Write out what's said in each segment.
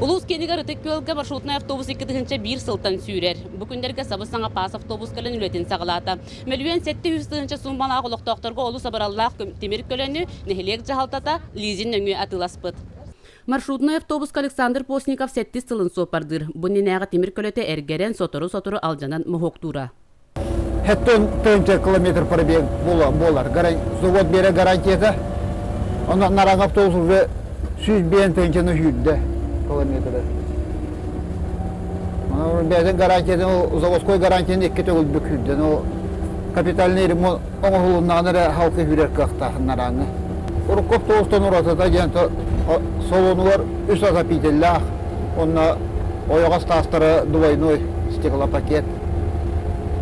Улуус киинигэр Ытык Күөлгэ маршрутнай автобус 2001 сылтан сүүрэр. Бу күннэргэ сабыс-саҥа паас автобус кэлэн үлэтин саҕалаата. Мөлүйүөн 700 тыһыынча суумалаах олохтоохторго олус абыраллаах тимир көлөнү нэһилиэк дьаһалтата лизинг нөҥүө атыыласпыт. Маршрутнай автобуска Александр Постников сэттис сылын суоппардыыр. Бу иннинээҕи тимир көлөтө эргэрэн, сотору-сотору алдьанан моһуоктуура. Хэттон тыһыынча километр пробег буолар. Завод бере гарантията. Онно нараҥ автобус уже 105 тыһыынчаны сүүрдэ километры. Бэйэтин гарантиятын, заводской гарантияны икки төгүл бүк сүүрдэ. Капитальный ремонт оҥоһулуннаҕына эрэ халкы сүүрэр кыахтаах нараҥы. Урукку автобустан уратыта диэн салонугар үс отопителлээх, онно ойоҕос таастара двойной стеклопакет.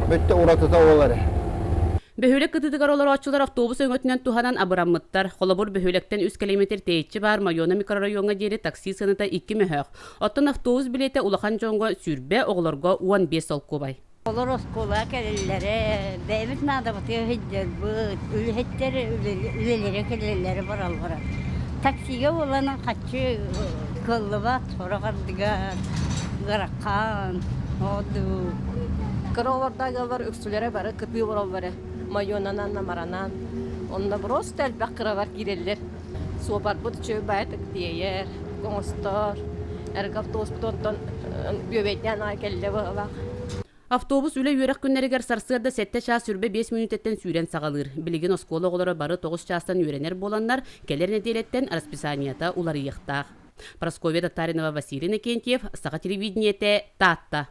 Бүттэ уратыта ол эрэ. Бөһүөлэк кытыытыгар олорооччулар автобус өҥөтүнэн туһанан абыраммыттар. Холобур, бөһүөлэктэн үс километр тэйиччи баар Майона микрорайоҥҥа диэри такси сыаната 2 мөһөөх. Оттон автобус билиэтэ улахан дьоҥҥо сүүрбэ, оҕолорго 15 солкуобай. Олор оскуолаҕа кэлэллэрэ, бэйэбит наадабытыгар сылдьарбыт, үлэһиттэр үлэлэрэ кэлэллэрэ бараллара. Таксига буолан хаччы кыаллыбат, сорох ардыгар ыарахан, ордук. Кыра олордоох үксүлэрэ бары кытыы олороллор майонанан, намаранан. Онно просто элбэх кыралар киирэллэр. Суопарбыт үчүгэй баайытык тиэйэр, оҥостор. Эргэ автобуспут онтон бүөбэйдээн аҕай кэллэ быһыылаах. Автобус үлэ-үөрэх күннэригэр сарсыарда сэттэ чаас сүүрбэ биэс мүнүүтэттэн сүүрэн саҕалыыр. Билигин оскуола оҕолоро бары тоҕус чаастан үөрэнэр буоланнар, кэлэр нэдиэлэттэн расписаниета уларыйыахтаах. Прасковья Татаринова, Василий Иннокентьев, Саха телевидениетэ, Таатта.